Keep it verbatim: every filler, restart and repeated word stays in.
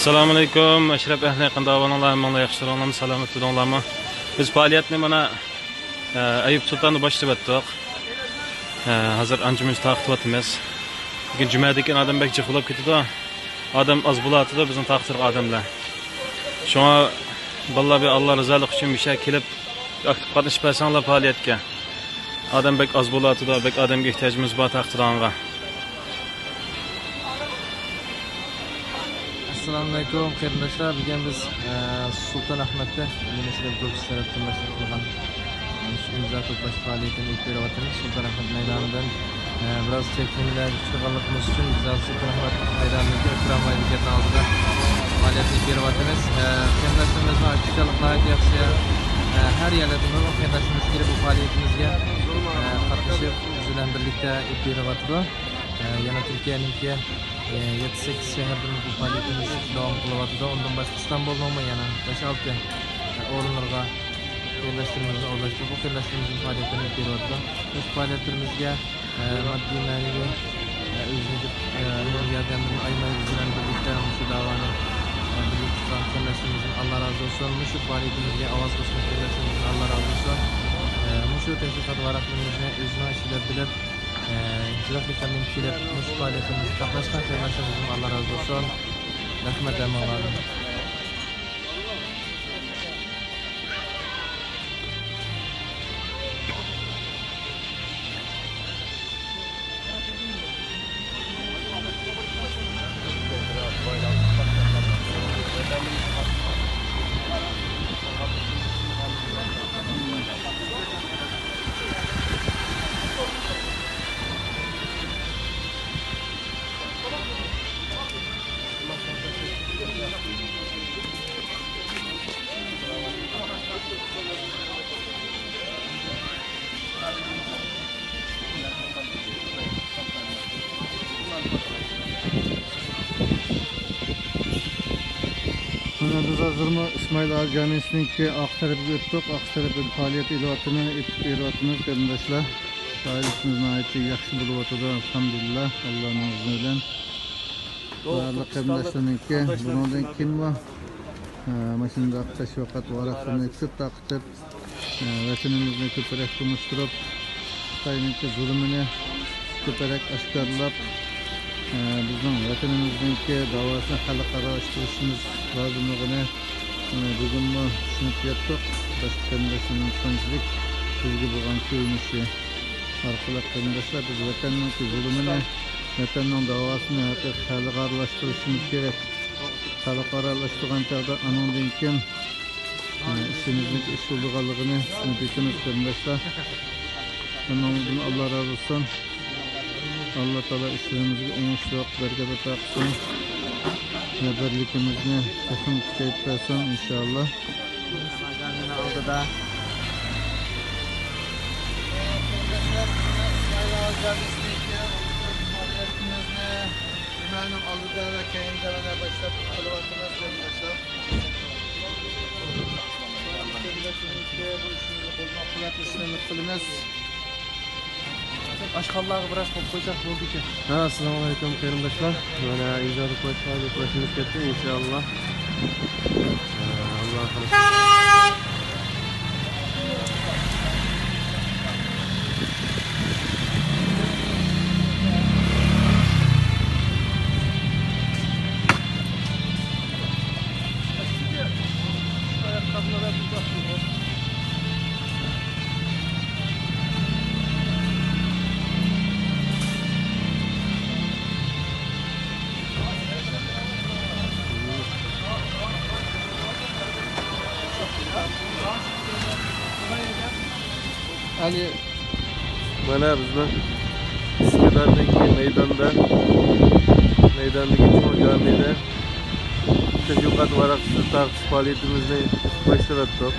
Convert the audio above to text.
ئەسسالامۇئەلەيكۇم، ئەشرەپ ئەھلى، قانداق ئەھۋالىڭلار؟ ھەممىڭلار ياخشى تۇرۇڭلارمۇ، سالامەت تۇرۇڭلارمۇ؟ بىز پائالىيەتنى مانا، ئە، ئەيۇب سۇلتاندا باشلىۋەتتۇق. ئە، ھازىر ئانچە-مۇنچە تارقىتىۋاتىمىز. لېكىن جۈمەدىن كېيىن ئادەم بەك جىق بولۇپ كېتىدۇ. ئادەم ئاز بولۇۋاتىدۇ، بىزنىڭ تارقىتىدىغان ئادەملەر. شۇڭا بالىلار بىر ئاللا رىزالىقى ئۈچۈن مۇشۇ يەرگە كېلىپ، ئاكتىپ قاتنىشىپ بەرسەڭلار پائالىيەتكە. ئادەم بەك ئاز بولۇۋاتىدۇ، بەك ئادەمگە ئېھتىياجىمىز بار تارقىتىدىغانغا. ئەسسالامۇئەلەيكۇم، قېرىنداشلار. بۈگۈن بىز، ئە، سۇلتان ئەھمەتتە مىللىي مەشرەپ گۇرۇپپىسى تەرەپتىن باشلىنىپ قىلغان، ئە، مۇشۇ ئىمزا توپلاش پائالىيىتىنى ئېلىپ بېرىۋاتىمىز. سۇلتان ئەھمەت مەيدانىدىن، ئە، بىراز چەكلىمىلەرگە ئۇچرىغانلىقىمىز ئۈچۈن بىز ھازىر سۇلتان ئەھمەت مەيدانىدىكى ترامۋاي بېكەتنىڭ ئالدىدا پائالىيەتنى ئېلىپ بېرىۋاتىمىز. ئە، قېرىنداشلىرىمىزنىڭ ئاكتىپچانلىقى ناھايىتى ياخشى. ئە، ھەر يەرلەردىن نۇرغۇن قېرىنداشلىرىمىز كېلىپ بۇ پائالىيىتىمىزگە، ئە، قاتنىشىپ، بىز بىلەن بىرلىكتە ئېلىپ بېرىۋاتىدۇ. ئە، يەنە تۈركىيەنىڭكى، ئە، يەتتە سەككىز شەھەردىن بۇ پائالىيىتىمىز داۋام قىلىۋاتىدۇ. ئۇندىن باشقا ئىستانبۇلنىڭمۇ يەنە بەش-ئالتە، ئە، ئورۇنلىرىغا قېرىنداشلىرىمىزنى ئورۇنلاشتۇرۇپ، بۇ قېرىنداشلىرىمىزنىڭ پائالىيەتلىرىنى ئېلىپ بېرىۋاتىدۇ. مۇشۇ پائالىيەتلىرىمىزگە، ئە، ماددىي، مەنىۋى، ئە، ئۆزىنىڭ، ئە، ياردەملىرىنى ئايىماي بىز بىلەن بىرلىكتە مۇشۇ داۋانى، ئە، بىرلىكتە تۇتقان قېرىنداشلىرىمىزدىن ئاللا رازى بولسۇن. مۇشۇ پائالىيىتىمىزگە ئاۋاز قوشقان قېرىنداشلىرىمىزدىن ئاللا رازى بولسۇن. ئە، مۇشۇ تەشۋىقات ۋاراقلىرىمىزنى ئۆزىنىڭ ئىشى دەپ بىلىپ، ئە، يىراق يېقىندىن كېلىپ مۇشۇ پائالىيىتىمىزگە قاتناشقان قېرىنداشلىرىمىزدىن ئاللا رازى بولسۇن. رەھمەت ھەممىڭلاردىن. مانا بىز ھازىرمۇ ئىسمائىل ئاغا جامىسىنىڭكى ئارقا تەرىپىگە ئۆتتۇق. ئارقا تەرەپتە پائالىيەت ئېلىۋاتىمىز، ئېتىپ بېرىۋاتىمىز قېرىنداشلار. پائالىيىتىمىز ناھايىتى ياخشى بولۇۋاتىدۇ، ئەلھەمدۇلىللا، ئاللانىڭ ئىزنى بىلەن. بارلىق قېرىنداشلارنىڭكى بۇنىڭدىن كېيىنمۇ، ئە، مۇشۇنداق تەشۋىقات ۋاراقلىرىنى كۆپ تارقىتىپ، ئە، ۋەتىنىمىزنى كۆپرەك تونۇشتۇرۇپ، خىتاينىڭكى زۇلۇمىنى كۆپرەك ئاشكارىلاپ، ئە، بىزنىڭ ۋەتىنىمىزنىڭكى داۋاسىنى خەلقئارالاشتۇرۇشىمىز لازىملىقىنى، ئە، بۈگۈنمۇ چۈشىنىپ يەتتۇق. باشقا قېرىنداشلارنىڭ قانچىلىك بىزگە بولغان كۆيۈنۈشى ئارقىلىق، قېرىنداشلار، بىز ۋەتەننىڭكى زۇلۇمىنى، ۋەتەننىڭ داۋاسىنى ھەقىقىي خەلقئارالاشتۇرۇشىمىز كېرەك. خەلقئارالاشتۇرغان چاغدا ئانىڭدىن كېيىن، ئە، ئىشىمىزنىڭ ئىش بولىدىغانلىقىنى چۈشىنىپ يېتىمىز، قېرىنداشلار. ھەممىڭىزدىن ئاللا رازى بولسۇن. ئاللا تائالا ئىشلىرىمىزگە ئوڭۇشلۇق، بەرىكەت ئاتا قىلسۇن. ۋە بىرلىكىمىزنى تېخىمۇ كۈچەيتىپ بەرسۇن، ئىنشائاللا. ئالدىدا. ئىسمائىل ئاغا جامىسىنىڭكى پائالىيىتىمىزنى جۈمەنىڭ ئالدىدا ۋە كەينىدە مانا باشلاپ قىلىۋاتىمىز، قېرىنداشلار. قېرىنداشلىرىمىزگە بۇ ئىشىمىزنى قوللاپ قۇۋۋەتلىشىشىنى ئۈمىد قىلىمىز. ئاشخانىلارغا بىراز قويۇپ قويساق بولىدىكەن. ھە، ئەسسالامۇئەلەيكۇم قېرىنداشلار. مانا ئىجادىي قويۇش پائالىيىتى باشلىنىپ كەتتى، ئىنشائاللا. ئە، ئاللا خالىسا. ئەلى. مانا بىزنىڭ ئۈسكۈداردىكى مەيداندا، مەيداندىكى چوڭ جامىدە تەشۋىقات ۋاراقچىسى تارقىتىش پائالىيىتىمىزنى باشلىۋەتتۇق.